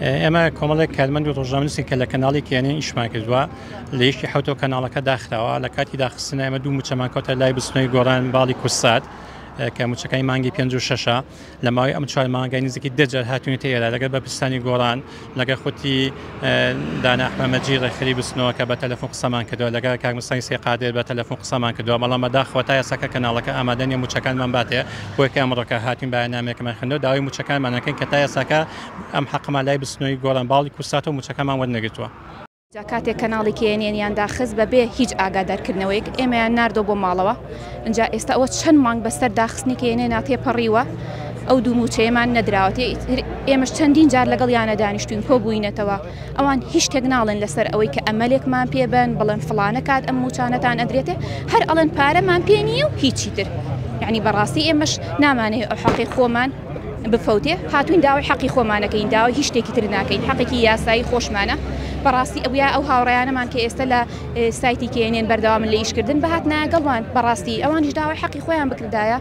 ئێمە کۆمەڵێک کارمەند و ڕۆژنامەنووسین کە لە کەناڵی کێنین ئیشمان کردووە. لە یەکی حەوتەوە کەناڵەکە داخراوە. لە کاتی داخستنە ئێمە دوو مووچەمان کەوتە لای بزوتنەوەی گۆڕان باڵی کوردسات کە مووچەکانی مانگی پێنج و شەشە. لە ماوەی ئەم چوار مانگە نزیکەی دە جار هاتوونەتە ئێرە لەگەڵ بەرپرسانی گۆڕان، لەگەڵ خودی دانا ئەحمەد مەجید ڕێکخەری بزوتنەوەکە بە تەلەفۆن قسەمان کردووە، لەگەڵ کاک مستەفای سەید قادر بە تەلەفۆن قسەمان کردووە، بەڵام بەداخەوە تا ئێستا کە کەناڵەکە ئامادە نییە مووچەکانمان باتێ، بۆیە کە ئەمڕۆکە هاتووین بەیاننامەیەکمان خوێندەوە داوای مووچەکانمان ئەکەین کە تا ئێستاکە ئەم حەقەمان لای بزوتنەوەی گۆڕان باڵی کوردساتەوە مووچەکانمان وەرنەگرتووە. جا کاتێک کەناڵی کێنێنیان داخست بەبێ هیچ ئاگادارکردنەوەیەک ئێمەیان ناردەوە بۆ ماڵەوە، ئینجا ئێستا ئەوە چەند مانگ بەسەر داخستنی کێنێنا تێپەڕیوە ئەو دوو مووچەیەمان نەدراوەتێ، ئێمەش چەندین جار لەگەڵیانە دانیشتوین کۆبووینەتەوە، ئەوان هیچ شتێک ناڵێن لەسەر ئەوەی کە ئەمەلێکمان پێ بەن بڵێن فڵانە کات ئەم مووچانەتان ئەدرێتێ، هەر ئەڵێن پارەمان پێ نییە و هیچی تر. یعنی بەڕاستی ئێمەش نامانەوێ ئەو حەقی خۆمان بفەوتێ، هاتوین داوای حەقی خۆمانەکەین، داوای هیچ شتێکی تر ناکەین، حەقێکی یاسایی خۆشمانە. بەڕاستی ئەبویا ئەو هاوڕێیانەمان کە ئێستا لە سایتی کێنێن بەردەوامن لە ئیشکردن بهاتنایە گەڵمان، بەڕاستی ئەوانیش داوای حەقی خۆیان بکردایە.